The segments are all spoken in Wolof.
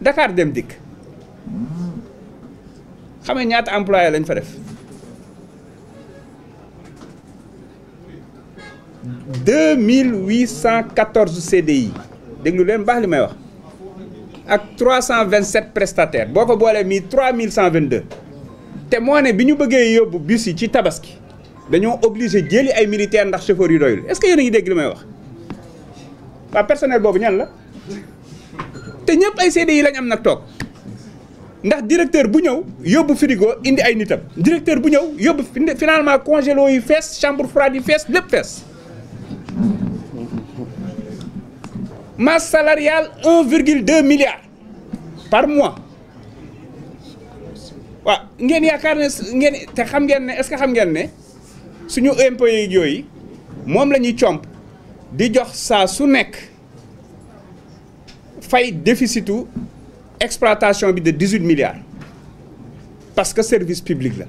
Dakar Dem Dikk xam nga ñaata employé lañ fa def 2814 CDI déglu leen baax li may wax ak 327 prestataires boo ko boolee mi 3122 te moo ne bi ñu bëggee yóbbu bus yi ci tabaski dañoo obligé jëli ay militaires ndax chauffeurs yu doyul est-ce que yéen a ngi dégg li may wax waa personnel boobu ñan la te ñëpp ay CDI lañ am nag toog ndax directeur bu ñëw yóbbu frigo indi ay nitam directeur bu ñëw yóbbu finalement congélo yi fees chambre froide yi fees lépp fees masse salariale 1,2 milliard par mois waaw ngeen yaakaar ne ngeen te xam ngeen ne est-ce que xam ngeen ne suñu impôts yooyu moom la ñuy comp di jox saa su nekk fay déficitu exploitation bi de 18 milliards parce que service public la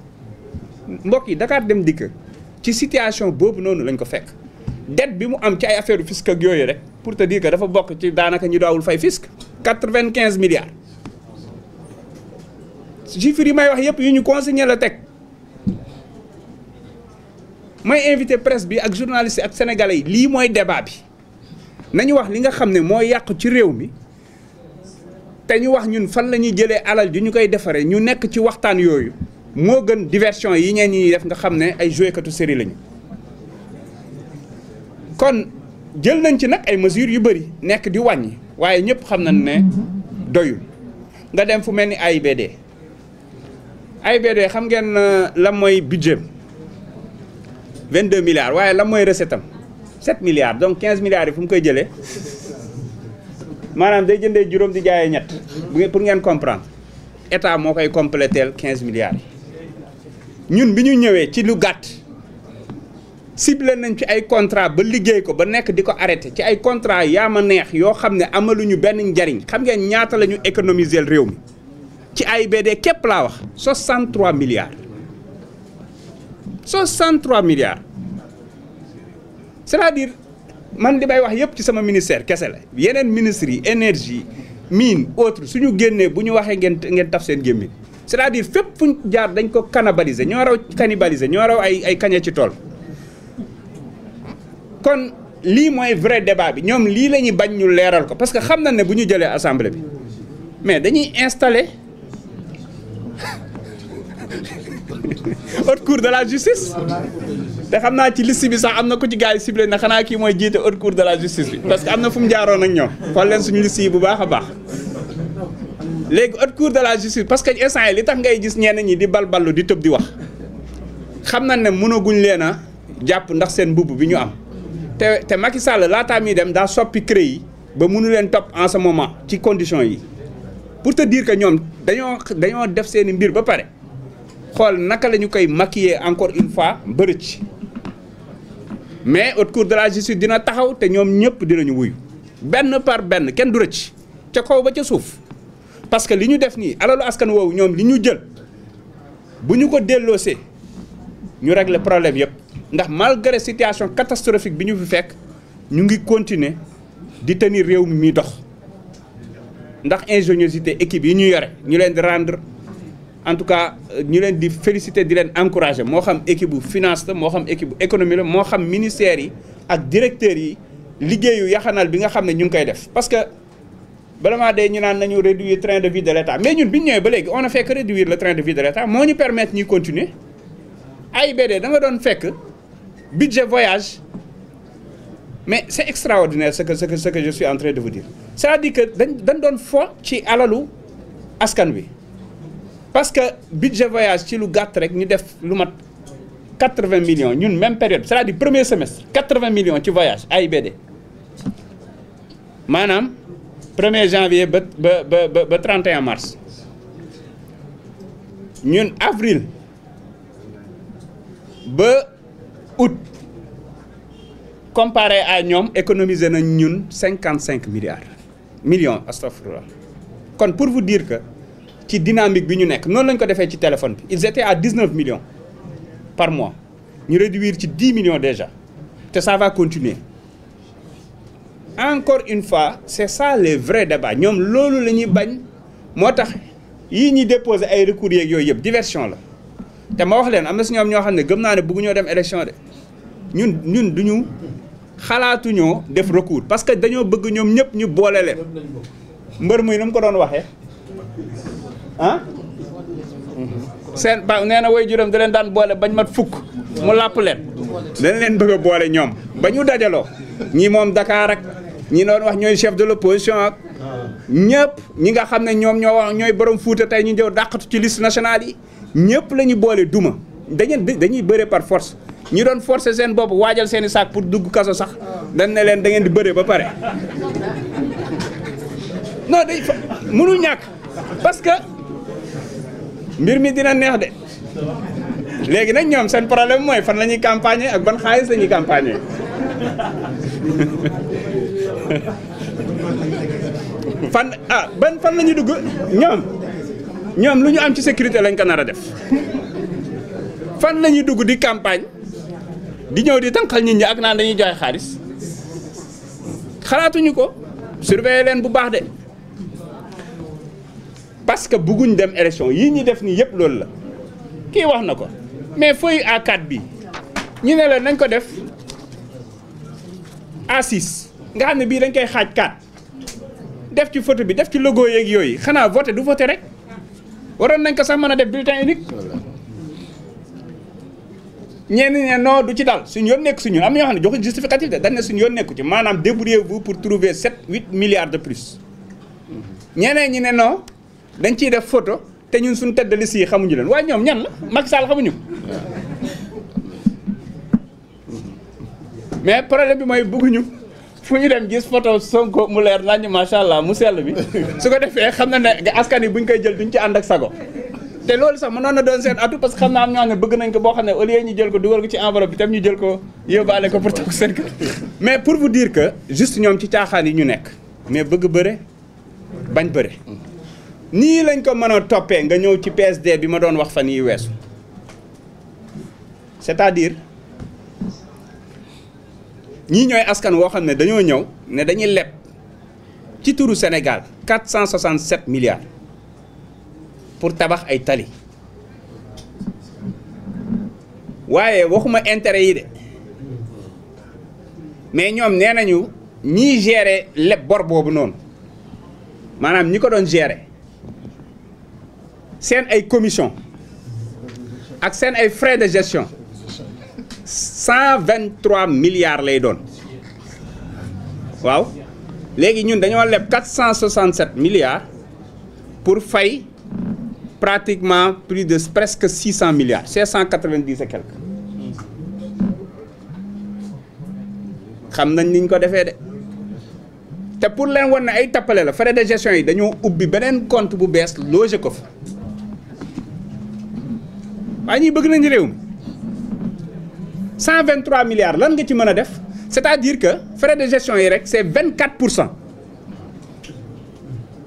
mbokk yi Dakar Dem Dikk ci situation boobu noonu lañ ko fekk dette bi mu am ci ay affaire fisc ak yooyu rek pour te dire que dafa bokk ci daanaka ñu daawul fay fisc 95 milliards chiffres yi may wax yëpp yu ñu consigné la teg may invité presse bi ak journaliste yi ak sénégalais yi lii mooy débat bi nañu wax li nga xam ne moo yàqu ci réew mi te ñu wax ñun fan la ñuy jëlee alal ji ñu koy defaree ñu nekk ci waxtaan yooyu moo gën diversion yi ñeen ñi def nga xam ne ay jouekatu série lañu kon jël nañ ci nag ay mesures yu bëri nekk di wàññi waaye ñëpp xam nañ ne doyul nga dem fu mel ni AIBD xam ngeen lan mooy budget 22 milliards waaye lan mooy recette am 7 milliards donc 15 milliards yi fu mu koy jëlee maanaam day jëndee juróom di jaayee ñett pour ngeen comprendre état moo koy compléteel 15 milliards yi ñun bi ñu ñëwee ci lu gàtt ciblé nañ ci ay contrat ba liggéey ko ba nekk di ko arrêté ci ay contrat yaa ma neex yoo xam ne amaluñu benn njariñ xam ngeen ñaata la ñu économiser réew mi ci AIBD képp laa wax 63 milliards 63 milliards c'est-à-dire man li may wax yëpp ci sama ministère kese la yeneen ministres yi énergie mine autre suñu génnee bu ñu waxee ngeen taf seen gémmiñ c'est-à-dire fépp fuñ jaar dañ ko cannibaliser ñoo raw cannibaliser ñoo raw ay kañe ci tool kon lii mooy vrai débat bi ñoom lii la ñuy bañ ñu leeral ko parce que xam na ne bu ñu jëlee assemblée bi mais dañuy installer haute cour de la justice te xam naa ci liste bi sax am na ku ci gars yi ciblé na xanaa kii mooy jiite haute cour de la justice bi parce que am na fu mu jaaroon ak ñoom xool leen suñu liste yi bu baax a baax léegi haute cour de la justice parce que instant yi li tax ngay gis ñenn ñi di balballu di tëb di wax xam nañ ne mënaguñ leen a jàpp ndax seen mbubb bi ñu am te Macky Sall laataa muy dem daa soppi CREI yi ba mënu leen topp en ce moment ci conditions yi pour te dire que ñoom dañoo def seeni mbir ba pare xool naka la ñu koy maquiller encore une fois bërëc mais haute cour de la justice dina taxaw te ñoom ñëpp dinañu wuyu benn par benn kenn du rëcc ca kaw ba ca suuf parce que li ñu def nii alalu askan woowu ñoom li ñu jël bu ñu ko delloosee ñu régler problème yëpp ndax malgré situation catastrophique bi ñu fi fekk ñu ngi continuer di tenir réew mi muy dox ndax ingéniosité équipe yi ñu yore ñu leen di rendre en tout cas ñu leen di féliciter di leen encourager moo xam équipe bu finance la moo xam équipe bu économie la moo xam ministères yi ak directeurs yi liggéeyu yaxanal bi nga xam ne ñu ngi koy def parce que vraiment day ñu naan nañu réduire train de vie de l'État mais ñun bi ñu ñëwee ba léegi on a fait que réduire le train de vie de l'État moo ñu permettre ñuy continuer AIBD da nga doon fekk budget voyage mais c'est extraordinaire ce que je suis en train de vous dire c'est-à-dire que dañ doon fo ci alalu askan wi parce que budget voyage ci lu gàtt rek ñu def lu mat 80 millions ñun même période c'est-à-dire premier semestre 80 millions ci voyage AIBD maanaam 1er janvier ba 31 mars ñun avril ba août comparé à ñoom économiser nañ ñun 55 millions astafurlah kon pour vous dire que ci dynamique bi ñu nekk noonu lañ ko defee ci téléphone bi ils étaient à 19 millions par mois ñu réduire ci 10 millions déjà te ça va continuer encore une fois c'est ça les vrais débats ñoom loolu la ñuy bañ moo tax yii ñuy déposer ay recours yeeg yooyu yëpp diversion la te ma wax leen am na si ñoom ñoo xam ne gëm naa ne bëggu ñoo dem élection de ñun duñu xalaatuñoo def recours parce que dañoo bëgg ñoom ñëpp ñu boole leen mbër muy nu mu ko doon waxee ah seen ba nee na way juróom da leen daan boole bañ mat fukk mu làpp leen dañ leen bëgg a boole ñoom ba ñu dajaloo ñi moom Dakar ak ñi doon wax ñooy chef de l'opposition ak ñëpp ñi nga xam ne ñoom ñoo wax ñooy borom Fuuta tey ñu jëw dàqatu ci liste nationale yi ñëpp la ñu boole duma dañuy bëre par force ñi doon forcer seen bopp waajal seen i saak pour dugg kaso sax dañ ne leen da ngeen di bëre ba pare non day mënul ñàkk parce que mbir mi dina neex de léegi nag ñoom seen problème mooy fan la ñuy campagne ak ban xaalis la ñuy campagne fan la ñuy dugg ñoom lu ñu am ci sécurité lañ ko nar a def fan la ñuy dugg di campagne di ñëw di tànqal nit ñi ak naan dañuy joxe xaalis xalaatuñu ko surveiller leen bu baax de parce que bëgguñ dem élection yii ñi def nii yëpp loolu la kii wax na ko mais feuille A4 bi ñu ne la nañ ko def A6 nga xam ne bii dañ koy xaaj 4 def ci photo bi def ci logo yeeg yooyu xanaa voté du voté rek waroon nañ ko sax mën a def bulletin unique ñenn ñi ne non du ci dal suñu yoon nekk suñu am na ñoo xam ne joxe justificatif de dañ ne suñu yoon nekku ci maanaam débrouillez-vous pour trouver 7-8 milliards de plus ñeneen ñi ne non dañ ciy def photo te ñun suñu tête de liste yi xamuñu leen waaye ñoom ñan la Macky Sall xamuñu mais problème bi mooy bëgguñu fu ñu dem gis photo Sonko mu leer nañu macha allah mu sell bi su ko defee xam na ne askan yi buñ koy jël duñ ci ànd ak sago te loolu sax mënoon na doon seen atu parce que xam naa am ñoo xam ne bëgg nañ ko boo xam ne au lieu ñu jël ko dugal ko ci enveloppe bi tam ñu jël ko yóbbaale ko pour toog seen kër mais pour vous dire que juste ñoom ci caaxaan yi ñu nekk mais bëgg bëre bañ bëre nii lañ ko mën a toppee nga ñëw ci PSD bi ma doon wax fan yi weesu c'est-à-dire ñii ñooy askan woo xam ne dañoo ñëw ne dañuy leb ci turu Sénégal 467 milliards pour tabax ay tali waaye waxuma intérêt yi de mais ñoom nee nañu ñiy gérer leb bor boobu noonu maanaam ñi ko doon gérer seen ay commission ak seen ay frais de gestion 123 milliards lay doon waaw léegi ñun dañoo leb 467 milliards pour fay pratiquement plus de presque 600 milliards 590 et quelques xam nañ niñ ko defee de te pour leen wan ne ay tappale la frais de gestion yi dañoo ubbi beneen compte bu bees logé ko fa waaye ñuy bëgg nañ réew mi 123 milliards lan nga ci mën a def c'est-à-dire que frais de gestion yi rek c'est 24%.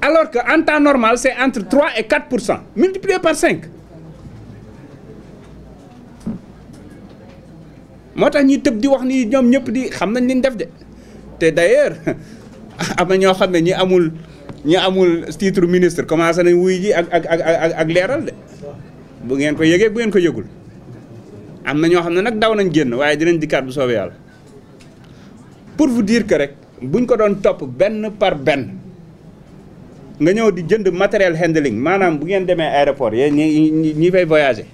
Alors qu'en temps normal, c'est entre 3 et 4%, multiplié par 5. moo tax ñuy tëb di wax ni ñoom ñëpp di xam nañ li ñu def de te d'ailleurs am na ñoo xam ne ñi amul titre ministre commencé nañ wuy ji ak leeral de bu ngeen ko yëgee bu ngeen ko yëgul am na ñoo xam ne nag daw nañ génn waaye dinañ dikkaat bu soobee yàlla pour vous dire que rek buñ ko doon topp benn par benn. nga ñëw di jënd matériel handling maanaam bu ngeen demee aéroport yéen ñi fay voyager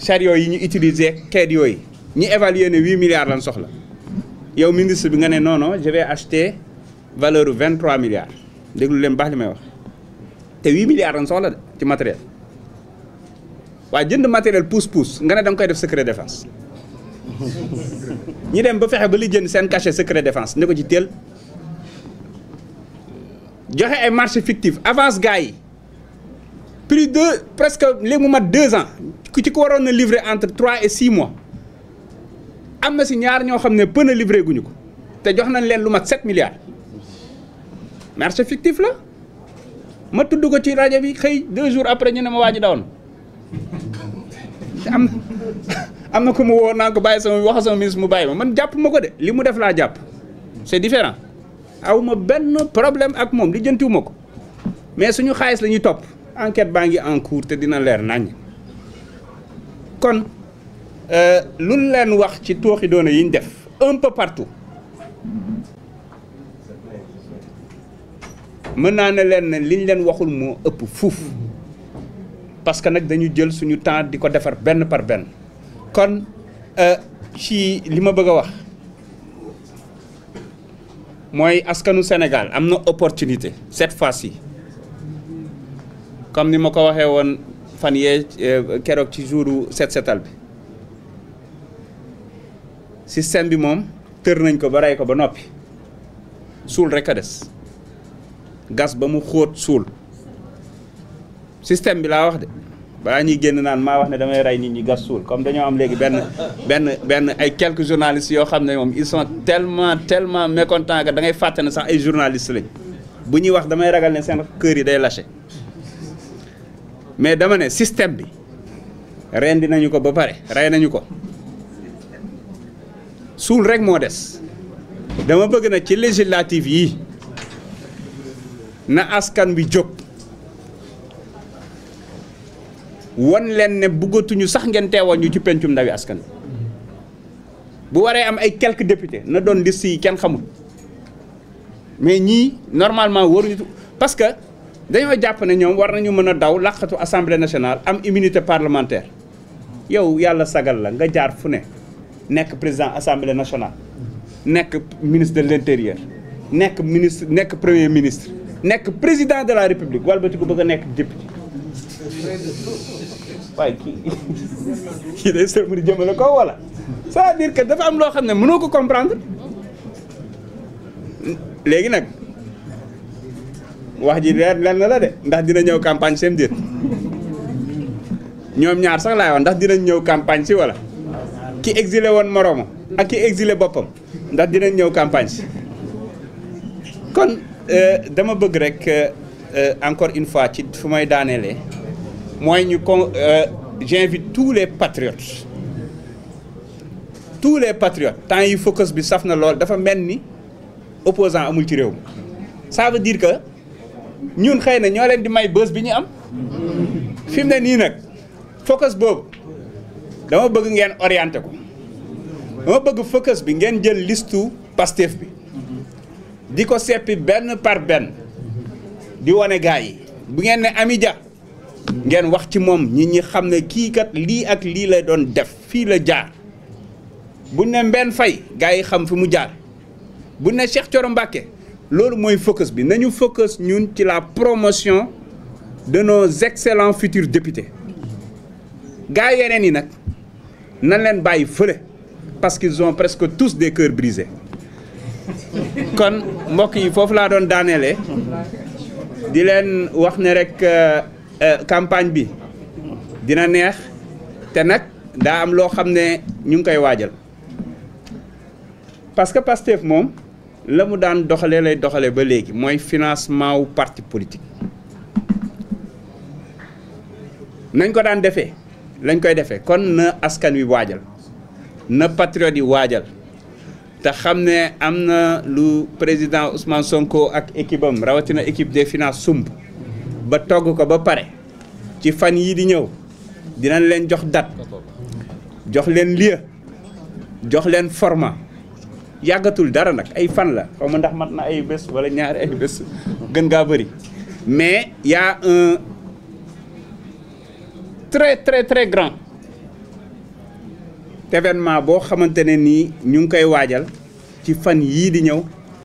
chariot yi ñu utiliser xeet yooyu ñi évaluer ne 8 milliards lan soxla yow ministre bi nga ne non non je vais acheter valeur 23 milliards déglu leen baax li may wax te 8 milliards lan soxla de ci matériel waaye jënd matériel pousse nga ne da nga koy def secret défense ñi dem ba fexe ba li jënd seen cachet secret défense ne ko ci teel. joxe ay marché fictif avance gars yi plus de presque léegi mu mat 2 ans ku ci ko waroon na livrer entre 3 et 6 mois am na si ñaar ñoo xam ne pën a livré guñu ko te jox nañ leen lu mat 7 milliards marché fictif la ma tudd ko ci rajo bi xëy 2 jours après ñu ne ma waa ji dawoon am na ko mu woo naa ko bàyyi sama wax sama ministre mu bàyyi ma man jàpp ma ko de li mu def laa jàpp c'est différent awma benn problème ak moom li jëntiwuma ko mais suñu xaalis la ñuy topp enquête baa ngi en cours te dina leer nañ kon lu leen wax ci tooxi doona yi ñu def un peu partout mën naa ne leen ne liñ leen waxul moo ëpp fuuf parce que nag dañu jël suñu temps di ko defar benn par benn kon ci li ma bëgg a wax mooy askanu Sénégal am na opportunité cette fois-ci comme ni ma ko waxee woon fan yee keroog ci jouru set setal bi système bi moom tër nañ ko ba rey ko ba noppi suul rek a des gas ba mu xóot suul système bi laa wax de balaa ñuy génn naan maa wax ne damay rey nit ñi gas suul comme dañoo am léegi benn ay quelques journalistes yoo xam ne moom ils sont tellement mécontents que da ngay fàtte ne sax ay journalistes lañ bu ñuy wax damay ragal ne seen kër yi day lâché mais dama ne système bi rendi nañu ko ba pare rey nañu ko suul rek moo des dama bëgg na ci législative yi na askan bi jóg won leen ne bëggatuñu sax ngeen teewal ñu ci pencum ndawi askan bi bu waree am ay quelques députés na doon liste yi kenn xamul mais ñii normalement waruñu parce que dañoo jàpp ne ñoom war nañu mën a daw làqatu assemblée nationale am immunité parlementaire yow yàlla sagal la nga jaar fu ne nekk président assemblée nationale nekk ministre de l'intérieur nekk premier ministre nekk président de la république walbati ko bëgg a nekk député waaye kii day sël mu di jëmale ko wala c'est-à-dire que dafa am loo xam ne mënoo ko comprendre léegi nag wax ji leer na la de ndax dina ñëw campagne seen déet ñoom ñaar sax laay wax ndax dinañ ñëw campagne si wala ki exilé woon moroomam ak ki exilé boppam ndax dinañ ñëw campagne si kon dama bëgg rek encore une fois ci fu may daaneele mooy ñu j'invite tous les patriotes temps yi focus bi saf na lool dafa mel ni opposant amul ci réew mi ça veut dire que ñun xëy na ñoo leen di may bës bi ñu am fi mu ne nii nag focus boobu dama bëgg ngeen orienté ko dama bëgg focus bi ngeen jël listu Pastef bi di ko seppi benn par benn di wane gaa yi bu ngeen ne Amy Dia ngeen wax ci moom nit ñi xam ne kii kat lii ak lii la doon def fii la jaar buñ ne Mbène Faye gaa yi xam fi mu jaar buñ ne Cheikh Thioro Mbacké loolu mooy focus bi nañu focus ñun ci la promotion de nos excellents futurs députés gaa yeneen yi nag nan leen bàyyi fële parce qu'ils ont presque tous des cœurs brisés kon mbokk yi foofu laa doon daaneele di leen wax ne rek campagne bi dina neex te nag daa am loo xam ne ñu ngi koy waajal parce que Pastef moom la mu daan doxalee lay doxalee ba léegi mooy financement wu parti politique nañ ko daan defee lañ koy defee kon na askan wi waajal na patriote yi waajal te xam ne am na lu président Ousmane Sonko ak équipe am rawatina équipe des finances sumb ba togg ko ba pare ci fan yii di ñëw dinañ leen jox date jox leen lieu jox leen format yàggatul dara nag ay fan la xaw ma ndax mat na ay bés wala ñaari ay bés gën ngaa bëri mais y a un très grand événement boo xamante ne nii ñu ngi koy waajal ci fan yii di ñëw